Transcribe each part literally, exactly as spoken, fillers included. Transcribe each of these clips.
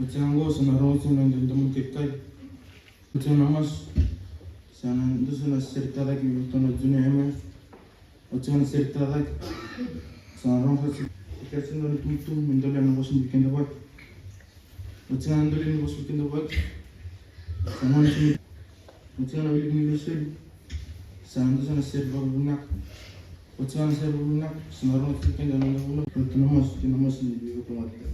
Oti ga qo sa na rogo tiko na noda domoni kerekere. Oti ga na masu, sa na dusia na sere ka cake vei ratou na junior M F. Oti ga na sere ka cake, sa na rogo tiko. Kerekere sa na tubutubu me dolavi na vosa ni veikidavaki. Oti ga na dolavi na vosa ni veikidavaki, sa na masu. Oti ga na wiliki ni lesoni, sa na dusia na sere vakavinaka. Oti ga na sere vakavinaka, sa na rogo tiko keda na noda vunau. Ratou na masu, kei na masu ni veivakalougatataki.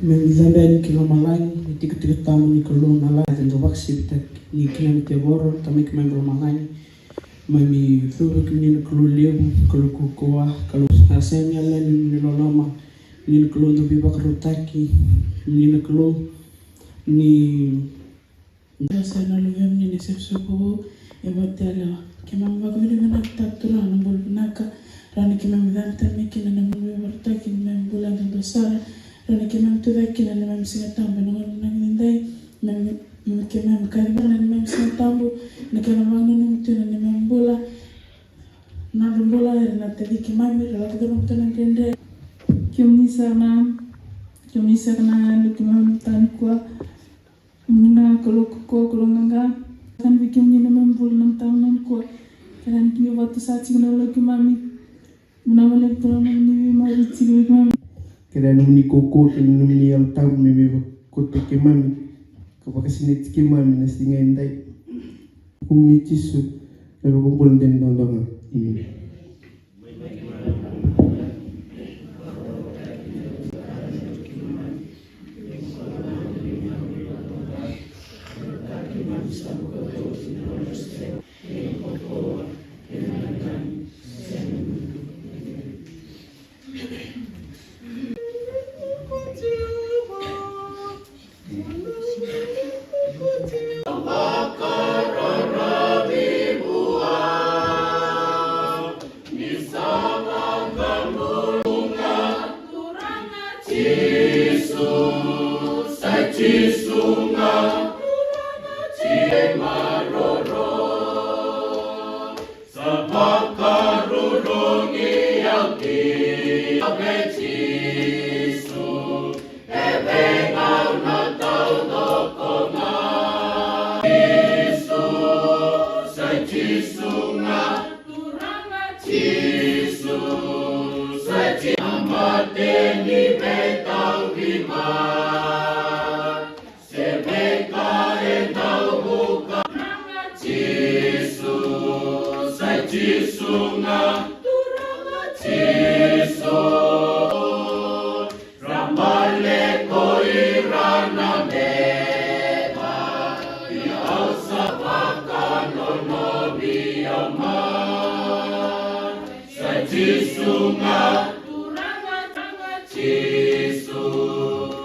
Keimami cabe yani ki lomalagi, ni tikotiko tabu ni Kalou na la, e dau vakasivitaki ni keimami tevoro, Tamai keimami lomalagi. Keimami cuva kemuni na Kalou levu, Kalou kaukauwa, Kalou sa sega ni yalani, ni loloma, ni na Kalou dau veivakarautaki, ni na Kalou ni Sa na luvemuni na isevusevu vou e vata yalewa. Keimami vakavinavinakataka Turaga na bula vinaka. Rawa ni keimami cabe tale mai kina na neimami vakarautaki neimami bula dodonu sara. Rawa ni keimami tucake kina neimami Siga Tabu ena gauna vinaka edaidai. Keimami, keimami kaci kina neimami Siga Tabu. Na kena vakananumi tu na neimami bula. Na nodra bula era na taci keimami, ra lako curuma tu na dredre. Kemuni sara na, kemuni sara na yalo keimami tani kua. Kemuni na Kalou kaukauwa, Kalou qaqa. Sa na vei kemuni na neimami bula na mataka nikua. Kerea ni keimami vakatusa tiko na yalo keimami. Vinaka vakalevu Turaga na nomuni veimari tiko vei keimami. Kerea na nomuni kaukauwa kei na nomuni Yalo Tabu me veivakauqeti keimami ka vakasinaiti keimami na siga edai. Kemuni Jisu, na iVakabula dina duadua ga. Emeni. Sa vakarorogo au ki vei Jisu, e vei au na taucoko ga. Jisu, sa Jisu ga. Turaga Jisu, sa Jisu. A mate ni veitauvi mai. Se veika e dau vuka. Jisu, sa Jisu ga. Turaga Jisu. Ra bale ko ira na beba. Ia au sa vakanonovi au mai. Sa Jisu ga. Turaga, Turaga Jisu,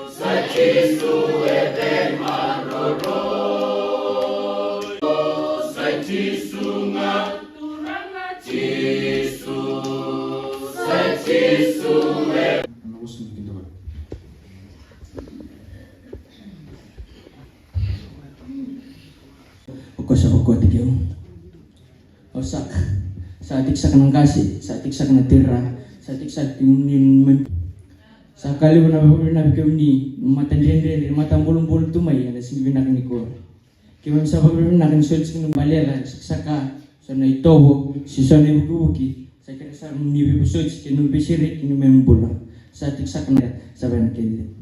sa Jisu e veimaroroi. Sa Jisu ga. Turaga Jisu, sa Jisu e. O koya sa vakoti keu. Au saka, sa tiko saka na qase, sa tiko saka na tira, Sa tiko sara tu ni mai. Sa ka levu na vakavinavinaka vei kemuni, mata dredre, mata bolobolo tu mai ena siga vinaka nikua. Keimami sa vakavinavinaka ni soli tiko na baleta, sa ka, so na itovo, se so na ivukivuki, sa kere sa ni veivosoti kei na veisereki ni mai bula. Sa tiko saka na sa vei na kele.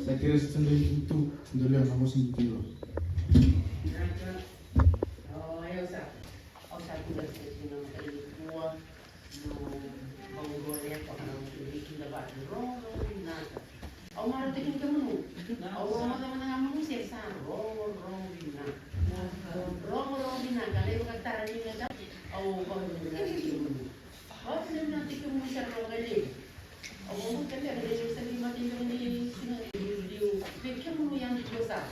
Sa kere sa dau tu, dau lewa na vosa ni Kalou. Au marautaki kemunu. Au rogoca mada ga mai se sa rogorogo vinaka. Rogorogo vinaka, lai vakatara ni na ka. Au vakavinavinakataki kemunu. Au vakavinavinakataki kemunu sara vakalevu. Au vakavinavinakataki kemunu sara ni mata ni siga ni liuliu. Vei kemunu yani dua sara.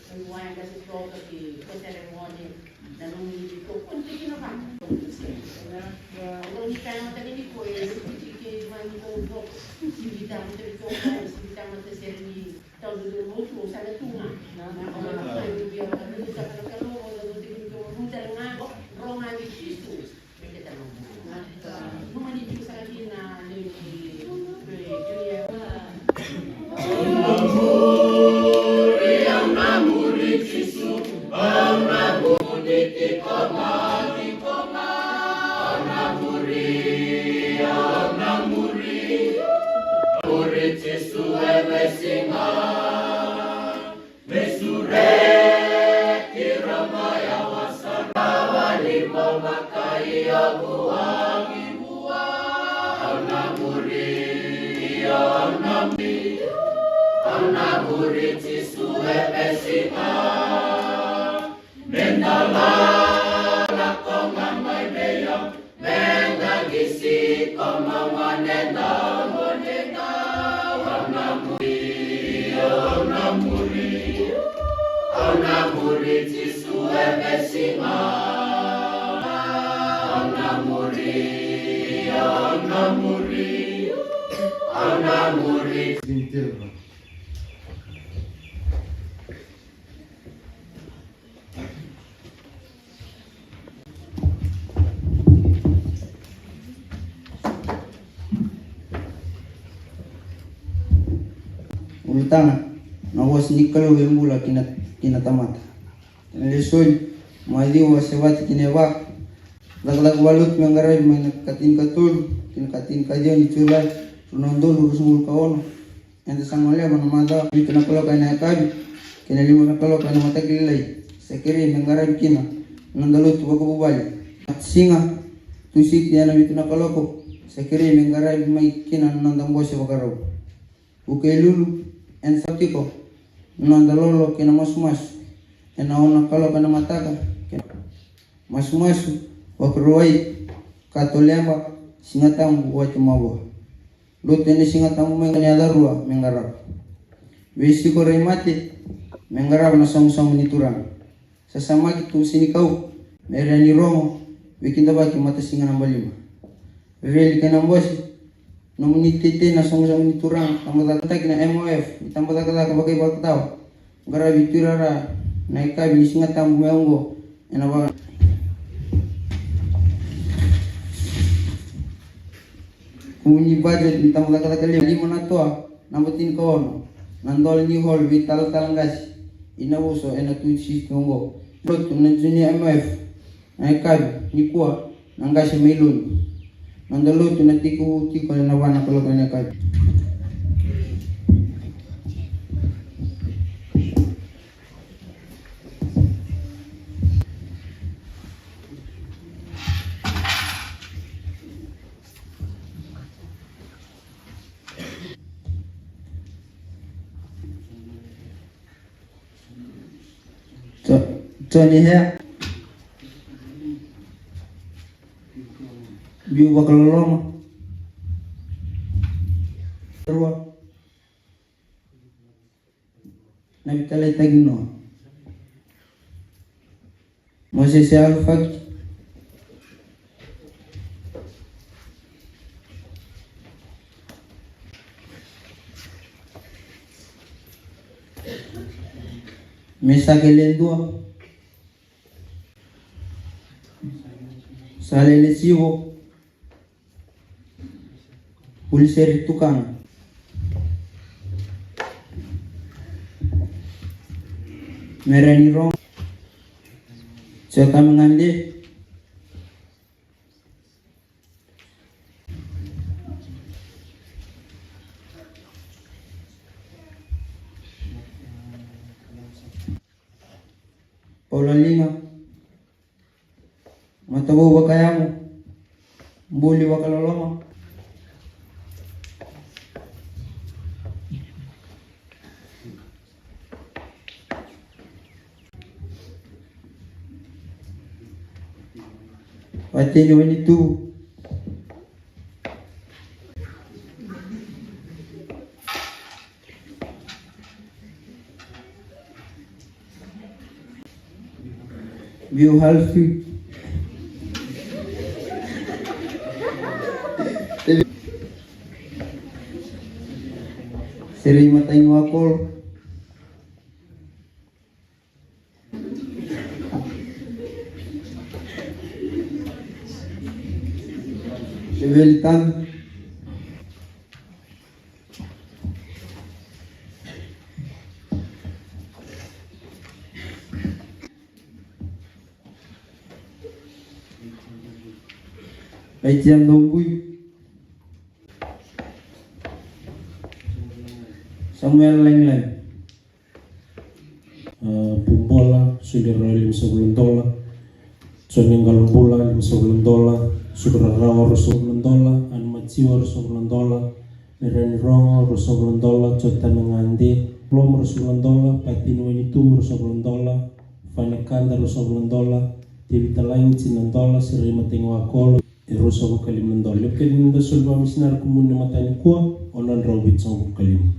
Oi wai qase toka ki ko seremoni na nomuni tokoni tiko kina vaka. Au ni kaya mata ni ko e kuti ke mani ko ko. Sivita mata ni ko ko sivita mata sere ni tau ni motu o sala tu ga. Na ko na ko ni via ka ni sa ka na ka lo o na tiko ni ko muta nga ko ronga ni Kristu. Me sureti Roma ya wasarawa ni mo vakaio vuagi vua. Au na muri, io, au na muri, au na muri Jisu e veisiga. Me da lako ga mai vei au. Meda qisi ko maua neda mo neda. Au na muri, au na muri, au na muri Jisu e veisiga. Au na muri, au na muri, au na muri. Ulutaga, na vosa ni Kalou e bula ki na, ki na tamata. Na lesoni, Maciu wase va tikina e va. Cakacaka vakalotu me qaravi mai na ka tinikatolu ki na ka tinikaciwa ni Julai, rua na udolu ruasagavulu ka ono. Eda sa goleva na macawa, vitu na kaloko ena yakavi kei na lima na kaloko ena mataka lailai. Sa kerei me qaravi kina na noda lotu vakavuvale. Matasiga, Tusiti ena vitu na kaloko, sa kerei me qaravi mai kina na noda bose vakarau. Vukelulu, eda sa tiko na noda lolo kei na masumasu ena ono na kaloko ena mataka. Masumasu, Vakarauwai, Katoleba, Siga Tabu, Wai Tamavua. Lotu ena Siga Tabu me qai yaco rua me qarava. Veisiko rai mate me qarava na sogosogo ni Turaga. Sasamaki tu senikau me rai ni rogo, veikidavaki matasiga naba lima. Reli kei na bose, nomuni teitei na sogosogo ni Turaga, tabacakataki na M O F ni tabacakacaka vakaivakatawa. Qaravi tuirara na yakavi ni Siga Tabu me oqo ena vaka. Kumuni budget ni tabacakacaka levu lima na toa. Naba tinikaono, na dola ni hall veitalatala qase i Navuso ena Tui City oqo. Lotu na Junior M F, na yakavi nikua, na qase mai Lodi. Noda lotu na tekivu tiko ena va na kaloko ena yakavi. Jo-, Johnny Hare. Biu Vakaloloma. Rua. Na Vitalai Tagino. Moses Alfaki. Mesake Ledua. Salele Sivo. Puliseri Tukana. Mereni Rong. Jotama Gande. Paula Liga. Matavou Vakayago. Buli Vakaloloma. Vatini Wainitu. Biu Halfi. Siri Mataiwakolo. Eveli Tami. Aitian Dobui. Samuel Lailai. A, Bubola, soli rau e limasagavulu na dola. Joni Qalobula, limasagavulu na dola. Suka Rarawa, ruasagavulu na dola. Ani Maciwa, ruasagavulu na dola. Mereni Rogo, ruasagavulu na dola. Jotama Gade, Loma, ruasagavulu na dola. Patini Wainitu, ruasagavulu na dola. Fane Kada, ruasagavulu na dola. Tevita Laiuci, na dola. Siri Mataiwakolo. E ruasagavulu ka lima na dola. Levu kece ni da soli vakamisinari kumuni na mataka nikua, o na drau vitusagavulu ka lima.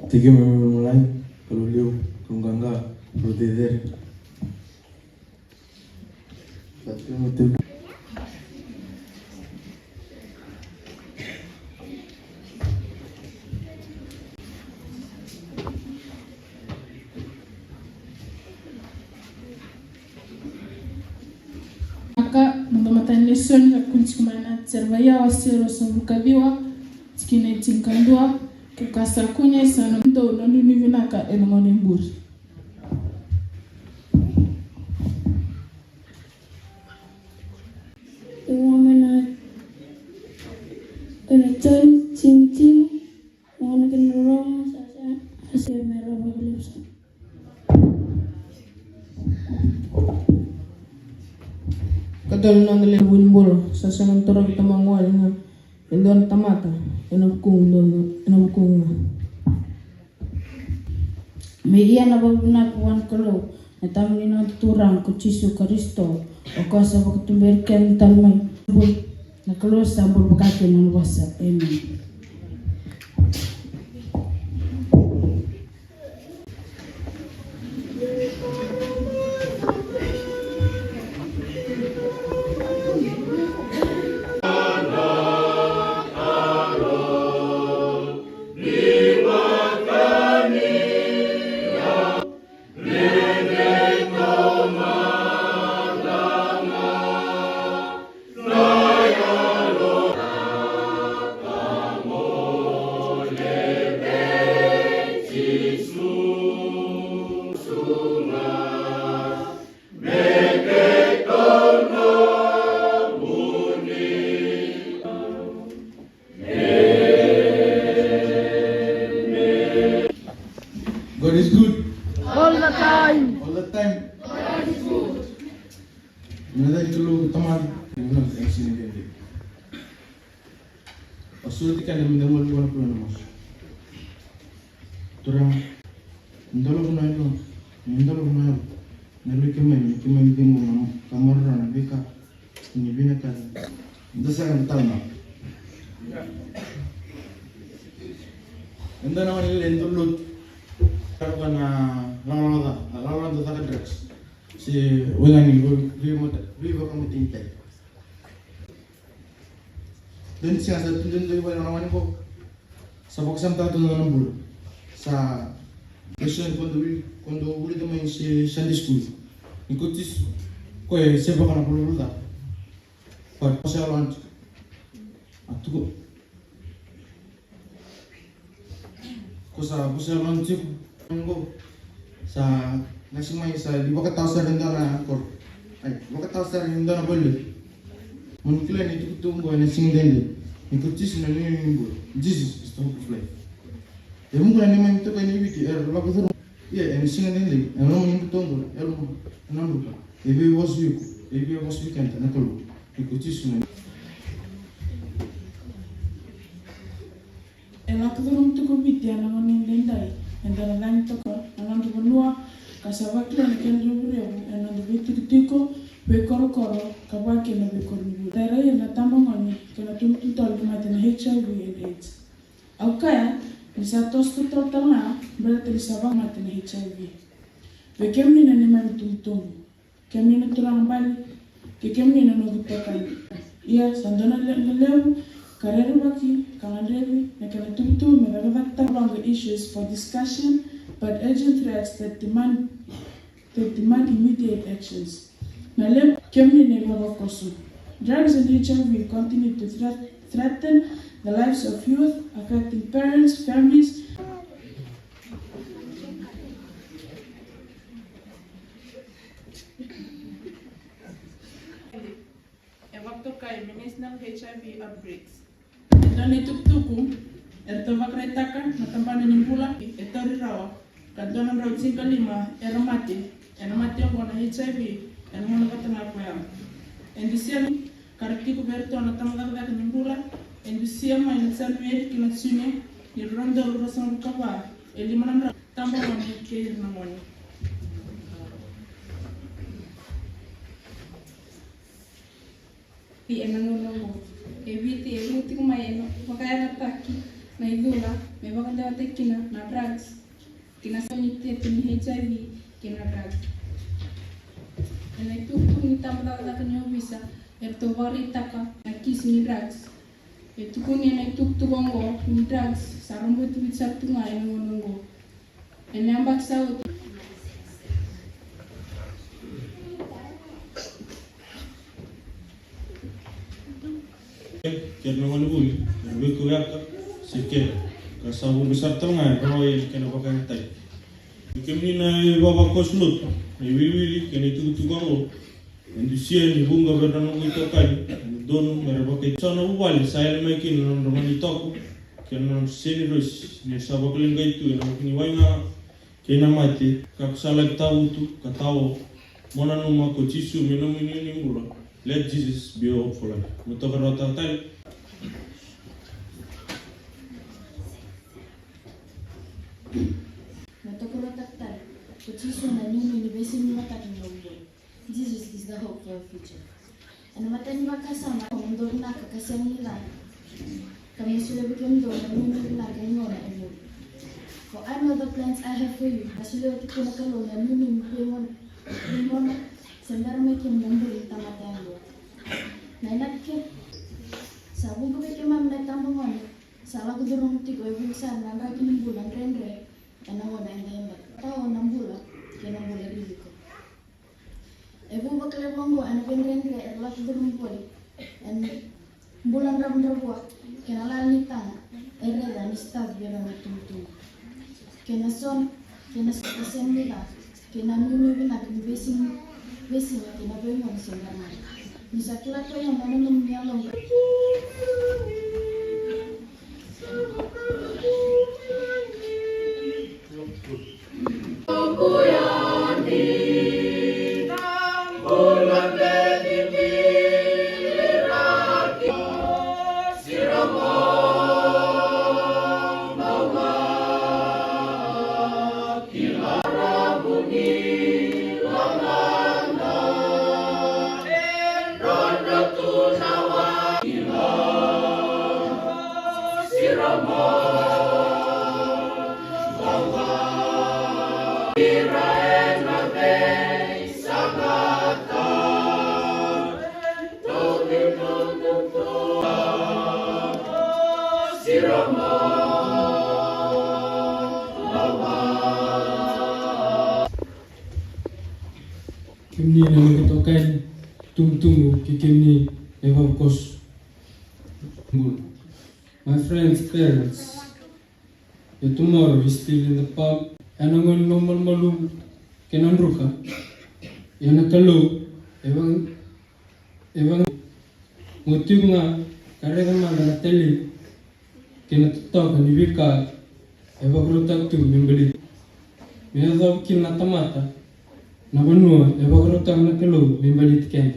Thank you, Mama Malai, Kalou levu, Kalou qaqa, Kalou cecere. Vinaka, noda matanilesoni ka kune tiko mai na Seremaia wase ruasagavulu ka ciwa, tikina e tinikadua, ke ka sa kune sa na dou nanumi vinaka ena gauna e buri. Io, mai na, ena Joni tinitini, gauna kei na rorogo, sa sega, sa sega me rawa vakalevu sara. Ka dua na noda lewe ni bula, sa sega ni torovi tamaqu wale ga e dua na tamata ena vukuqu, ena vukuqu ga. Me ia na vakavinaka vua na Kalou, na Tama ni noda Turaga ko Jisu Karisito, o koya sa vakatuberi keda tale mai. Na Kalou sa bula vaka kina na vosa. Emeni. Na yaca ni Kalou ko Tamada, na Luvena, na Siganidedede. Au sureti keda me da gole vua na Kalou ena masu. Turaga, ni dolavi na yalo, ni dolavi na yalo, na yalo i keimami, ni keimami cegu ka maroroya na veika ni vinakata. Da sega ni tau na. Eda na wani lele eda lotu. Ka na lagalaga ca, lagalaga ca caka drugs. Se wega ni veivakamatanitai. Dua ni siga sa tu dua na wai na wani qo. Sa vakasamataka tu na nona bula. Sa lesoni ko dau wili, ko dau wili mai se Sunday school. Ni ko Jisu, ko e sevaka na bula ca. But ko sa yalo ante. A tuku. Ko sa, ko sa lon tiko. Qo sa qasi mai sa li vakatawa sara e dua na koro. Ai, vakatawa sara e dua na vale. Mo ni kila ni tukutuku qo ena siga dede. Ni ko Jisu na nuinui ni bula. Jesus is the hope of life. E vuqa na neimami toka ni Viti, era lako curu. Ia, ena siga dede, ena loma ni buto qo, ena loma, ena buto. E veivosa vei iko, e veivosa vei keda na Kalou. Ni ko Jisu na E lako curuma tiko o Viti ena gauna edaidai, eda na cagi toka na noda vanua, ka sa vakila na kena revurevu ena noda veitikotiko, veikorokoro, ka vaka kina na veikoronivuli. Tara ira na tabagone kei na tubutubu tale ni mate na H I V and AIDS. Au kaya ni sa toso totolo tale ga baleta ni sa vakamate na H I V. Vei kemuni na neimami tubutubu, kemuni na turaga bale, kei kemuni na noqu itokani. Ia, sa dua na leqa levu ka rerevaki ka gadrevi na kena tubutubu me cakacakataka longer issues for discussion, but urgent threats that demand, that demand immediate actions. Na levu kemuni na ivavakoso. Drugs and H I V continue to threat-, threaten the lives of youth, affecting parents, families, E vakatokai me national H I V outbreaks. E dua na itukutuku eratou vakaraitaka na tabana ni bula e tauri rawa, ka dua na drau tinikalima era mate ena mate oqo na H I V ena gauna vata ga koya. E dusia mai ka ra tiko vei iratou na tabacakacaka ni bula, e dusia mai na Janueri ki na June ni rua na udolu ruasagavulu ka va, e lima na drau tabagone kei ira na gone. Ena gauna oqo e Viti e vuqa tiko mai ena vakayagataki na icula me vakadewataki kina na drugs, kei na sauni tete ni H I V kei na drugs. Ena itukutuku ni tabacakacaka ni ovisa eratou vakaraitaka na kisi ni drugs. E tukuni ena itukutuku oqo ni drugs sa roboti Viti sara tu ga ena gauna oqo. Ena yabaki sa oti. Kei na gone vuli era veikauwaka se keda ka sa vuqa sara tale ga e rawa ena kena vakayagataki. Kemuni na ivavakoso lotu, na iwiliwili kei na itukutuku oqo. E dusia ni vuqa vei ira na noqu itokani e dodonu me ra vakaitavi. So na vuvale sa yali mai kina na nodra mani toko kei na nodra seni rosi ni sa vakaleqai tu ena vuku ni waigaga kei na mate, ka ko sa laki tavutu ka tao. Mo nanuma ko Jisu me nomu inuinui ni bula. Let Jesus be your hope for life. Mo toka rawa tale. Mo toka rawa tale. Ko Jisu na inuinui ni veisiga ni mataka ni nomu bula. Jesus is the hope for your future. Ena imatai ni vakasama, mo dou vinaka ka sega ni ca, ka me solia vei kemudou na inuinui vinaka ni gauna e muri. For I know the plans I have for you. A solia vei kemudou na Kalou na inuinui ni veigauna, veigauna se bera mai kina na bula ni tamata yadua. Na inaki kina, sa vuqa vei keimami na itabagone sa lako curuma tiko e vuqa sara na draki ni bula dredre ena gauna edaidai. Tao na bula kei na bula ririko. E vu vakalevu oqo ena veidredre era lako curuma voli ena bula dravudravua kei na lala ni taga e raica ni se tavi vei rau na itubutubu. Kei na so, kei na so ka sega ni ca, kei na inuinui vinaka ni veisiga, veisiga kei na veigauna se bera mai. Ni sa kila ko i au na nomuni yaloqu. Kemuni na noqu itokani, tubutubu kei kemuni na ivavakoso. My friends, parents, your tomorrow is still in the palm. Ena gauna ni nomu malumalumu kei na druka, ia na Kalou e vaka, e vaka, mo tiko ga ka raica mada na talei kei na totoka ni veika e vakarautaka tu me baleti, me yacova kina na tamata na vanua e vakarautaka na Kalou me baleti keda.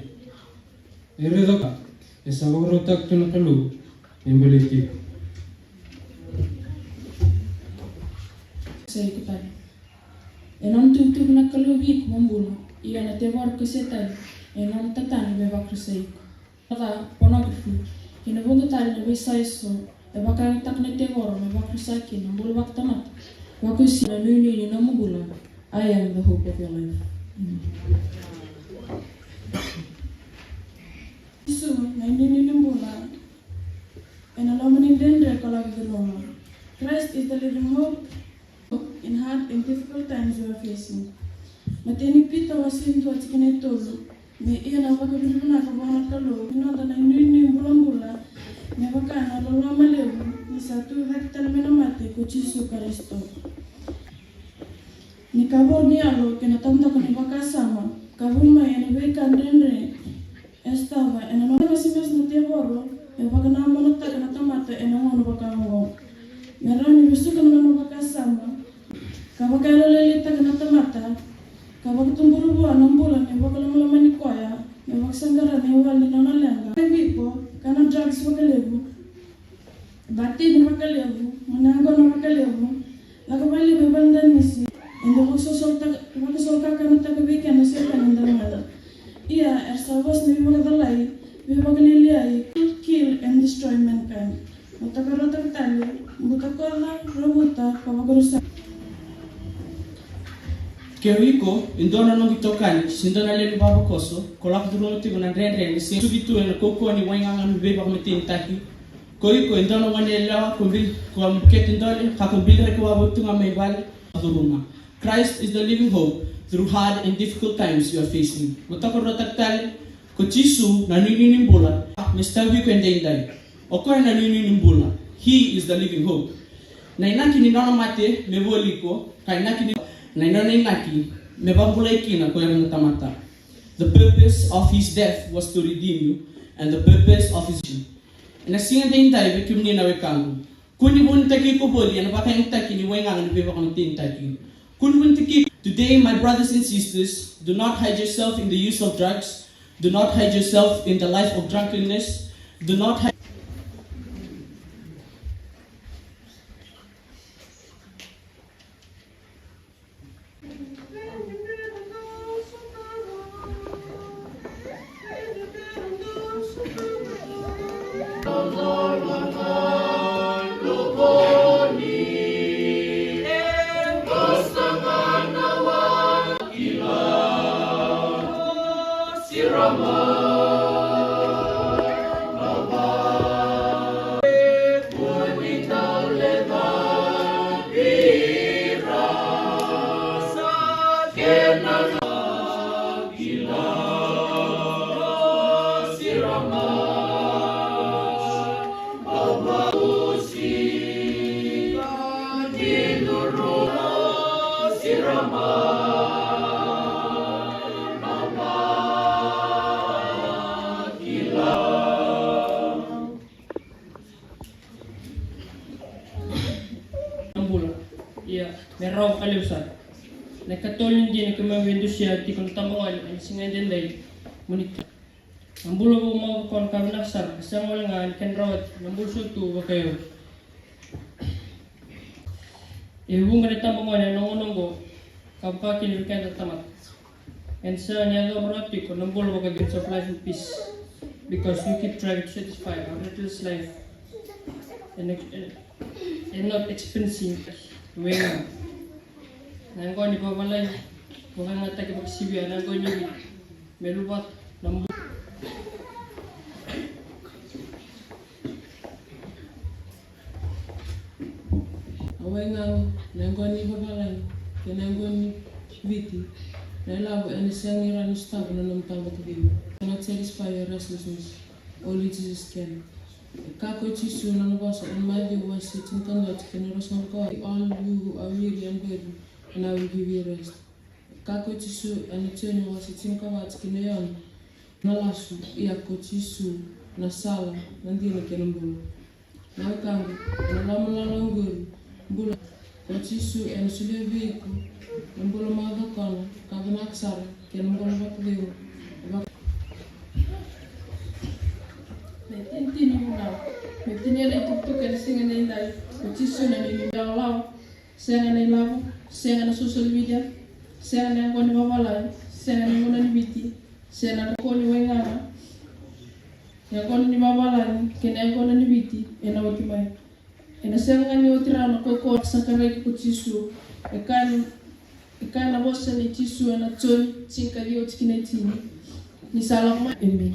E raica ka e sa vakarautaka tu na Kalou me baleti iko. Sa iko tale. E nona tukutuku na Kalou vei iko mo bula, ia na tevoro ko Setani e nona tatana me vakarusai iko. Ca, pornography, kei na vuqa tale na veiyasai eso e vakayagataka na tevoro me vakarusai kina na bula vakatamata. Vakusi na nuinui ni nomu bula. I am the hope of your life. Amen. Jisu na inuinui ni bula ena loma ni dredre ko laki curuma. Christ is the living hope in hard and difficult times we are facing. Matai ni Pita wase dua tikina e tolu. Me ia na vakavinavinaka vua na Kalou ni noda na inuinui bulabula, me vaka na loloma levu ni sa tu cake tale mai na mate ko Jisu Karisito. Ni ka vou ni yalo kei na taudaku ni vakasama ka vu mai ena veika dredre e sotava ena nona masimasi na tevoro e vakanamonataka na tamata ena gauna vaka oqo. Me rawa ni vesuka na nona vakasama ka vakayalolailaitaka na tamata ka vakatubura vua na bula ni vakalomalomani koya me vakasaqara na iwali ni nona leqa. Vei iko ka na drugs vakalevu, batini vakalevu, mo na yaqona vakalevu, lako vakalevu e valedanisi, eda vakasosoka, vakasoka ka na taka vei keda o Setani na dramada. Ia era sa vosa na veivakacalai, veivakalialiai, kill and destroy mankind. Mo tokaruataka tale, buta koca, ravuta, ka vakarusa. Ke o iko e dua na noqu itokani se dua na lewe ni vavakoso ko lako curuma tiko na dredre ni se suki tu ena kaukaua ni waigaga ni veivakamatenitaki, ko iko e dua na gone yalewa ko bili, ko bukete dole ka ko bili reke wavotu ga mai vale, curuma. Christ is the living hope through hard and difficult times you are facing. Mo tokaruataka tale, ko Jisu na inuinui ni bula me sotavi iko edaidai. O koya na inuinui ni bula. He is the living hope. Na inaki ni nona mate me voli iko, ka inaki ni, na nona inaki me vakabulai kina ko ira na tamata. The purpose of his death was to redeem you, and the purpose of his... Ena siga edaidai vei kemuni na wekaqu, kua ni vunitaki iko voli ena vakayagataki ni waigaga ni veivakamatenitaki. Kua ni vunitaki. Today, my brothers and sisters, do not hide yourself in the use of drugs. Do not hide yourself in the life of drunkenness. Do not hide. Na bula. Ia, me rawa vakalevu sara. Na ikatolu ni dina keimami veidusia tiko na tabagone ena siga edaidai. Mo ni na bula vou mai vei koya na ka vinaka sara, ka sega wale ga ni kena rawati na bula sautu vakayago. E vuqa na itabagone ena gauna oqo, ka vaka kina vei keda na tamata. Ena sega ni yacova rawa tiko na bula vaka-, of life and peace, because we keep trying to satisfy our restless life and ex-, and, and not experiencing waiting. Na yaqona ni vavalagi, vakayagataki vakasivia na yaqona ni wili. Me luvata na bula. Waigaga, na yaqona ni vavalagi kei na yaqona ni Viti, na ilavo ena sega ni rawa ni sotava na nomu taba taucoko. Cannot satisfy your restlessness, only Jesus can. E kaya ko Jisu na nona vosa ena Maciu wase tinikadua tikina ruasagavulu ka walu, "All you who are weary and burdened, and I will give you rest." E kaya ko Jisu ena Joni wase tinikava tikina e ono, na lasu, ia ko Jisu na sala, na dina kei na bula. Na wekaqu, ena lomalagi qori, bula ko Jisu ena solia vei iko na bula vakacokona ka vinaka sara kei na bula vakacegu. Na itinitini ni vunau, na itinitini ni itukutuku ena siga nidai, ko Jisu na neimami ilawalawa. Sega na ilavo, sega na social media, sega na yaqona ni vavalagi, sega na yaqona ni Viti, sega na yaqona ni waigaga. Yaqona ni vavalagi kei na yaqona ni Viti ena oti mai. Ena sega ga ni oti rawa na kaukaua sa qaravi iko ko Jisu. E kaya na, e kaya na vosa nei Jisu ena Joni tinikaciwa tikina e tini, ni sa lako mai. Emeni.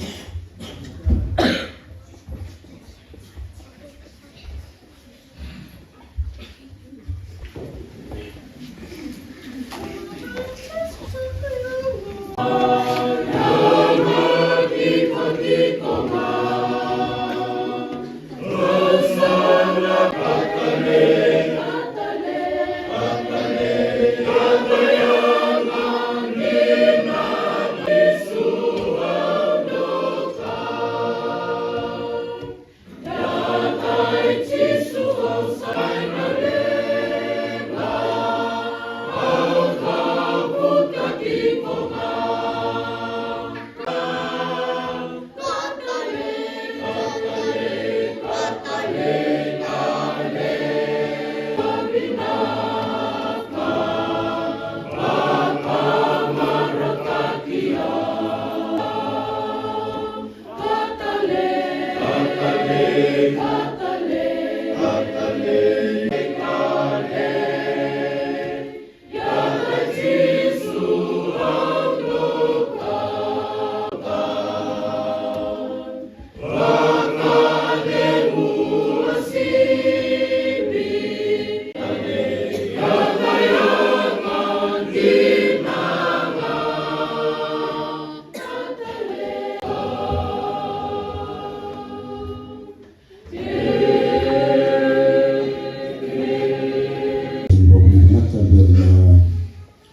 Ni vakavinavinaka vei ira na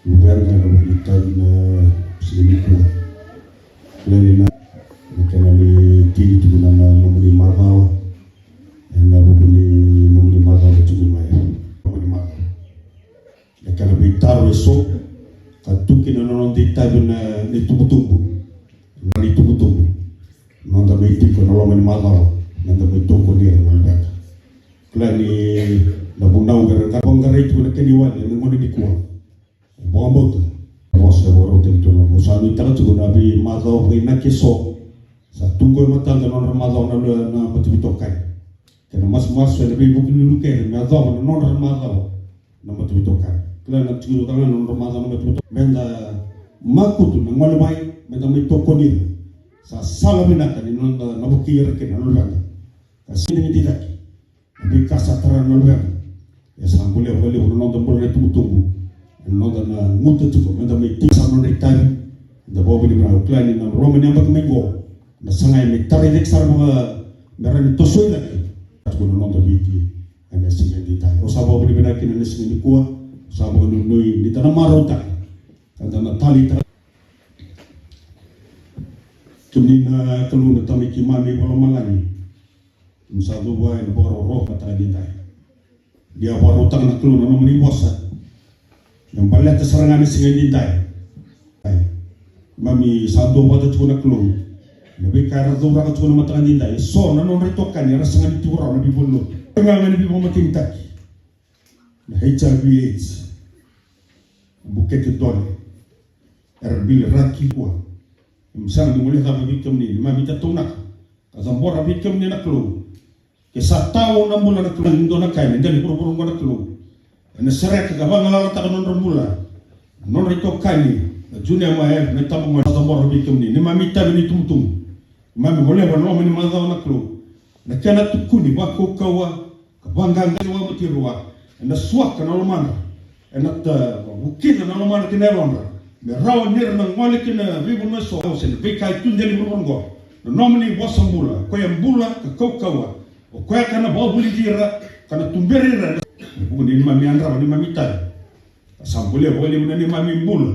luvequ ena vuku ni itavi ena siga nikua. Kila ni na, na kena ni tini tiko na, na nomuni macawa. Ena vuku ni nomuni macawa tiko mai. Nomuni macawa. Na kena veitaro eso, ka tu kina na noda itavi na, na itubutubu. Na itubutubu. Noda mai tiko ena loma ni macawa, meda mai tokoni ira na luvequ. Kila ni na vunau era qai vaqarai tiko na kena iwali ena gauna nikua. Vakabauta. Vosa e vakarautaki tu na, au sa nuitaka tiko na veimacawa vakainaki eso. Sa tu qo e matada na nodra macawa na, na mataveitokani. Kei na masumasu ena veivuke ni lukere me yacova na nodra macawa na mataveitokani. Kila na tiko tale ga na nodra macawa na mataveitokani. Meda makutu na gole mai, meda mai tokoni ira. Sa sala vinaka ni noda na vukei ira kina na luveda. Ka sega ni digitaki na veika sa tara na luveda. E sa bole vakalevu na noda bula na itubutubu. Ena noda na guta tiko, meda mai tiko sa nodra itavi. Eda vakavinavinaka, au kila ni na loma ni yabaki mai qo. Na sagai me tarai cake sara vaka me rawa ni tosoi cake. Tiko na noda Viti ena siga edaidai. Au sa vakavinavinaka kina ena siga nikua. Au sa vakanuinui ni da na marautaka ka da na taleitaka. Kemuni na Kalou na Tamai keimami vakalomalagi. Keimami sa cuva ena vakarokoroko mataka edaidai. Ni a vakarautaka na Kalou na nomuni vosa. Me baleta sara ga na siga edaidai. Ai. Keimami sa duavata tiko na Kalou. Na veika era cauraka tiko na mataka edaidai. Eso na nodra itokani era sega ni tiko rawa na veivalenilotu. Ga ga ni veivakamatenitaki. Na H I V AIDS. Bukete dole. Era vili raki kua. Keimami sega ni guilecava vei kemuni. Keimami tataunaka. Ka cabora vei kemuni na Kalou. Ke sa tao na bula na Kalou, ni dua na ka ena dela ni vuravura oqo na Kalou. Ena sereka ka vagalalataka na nodra bula. Na nodra itokani, na junior maer, na itabagone, sa cabora vei kemuni. Neimami itavi ni itubutubu. Keimami goleva na loma ni macawa na Kalou. Na kena tukuni, vakaukauwa, ka vaqaqa, vakamatailalai. Ena suaka na lomadra, ena ta vukina na lomadra kei na yalodra, me rawa nira na gole kina veivanua eso, se na veika e tu dela ni vuravura oqo. Na nomuni vosa bula, koya bula ka kaukauwa, o koya ka na vakavulici ira ka na tuberi ira. Ena vuku ni neimami yadrava neimami itavi, ka sa bulia vakalevu na neimami bula.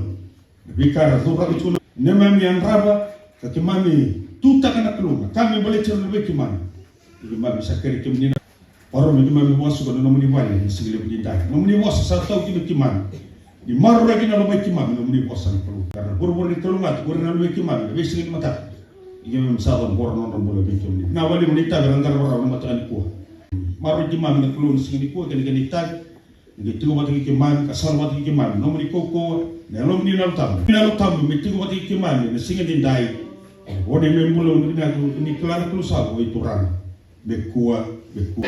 Na veika era cauraka tiko na neimami yadrava, ka keimami tutaka na Kalou na ka me baleti ira na vei keimami. Ni keimami sa kerei kemuni na varo me keimami vakasuka na nomuni vale na siga levu ni dai. Nomuni vosa sa tau kina keimami. Ni maroroi kina lomai keimami nomuni vosa na Kalou. Ka na vuravura ni kalougata ko ira na luvei keimami na veisiga ni mataka. Ni keimami sa cabora na nodra bula vei kemuni. Na vale mo ni tavi ra dara varau na mataka ni kua. Maroroi keimami na Kalou na siga ni kua kei na kena itavi. Ni qai tiko vata kei keimami, ka sala vata kei keimami, nomuni kaukauwa, na Yalomuni na Yalo Tabu. Na Yalo Tabu me tiko vata kei keimami na siga ni dai. Vo na neimami bula, ni kila na Kalou sa vo i Turaga. Me kua, me kua.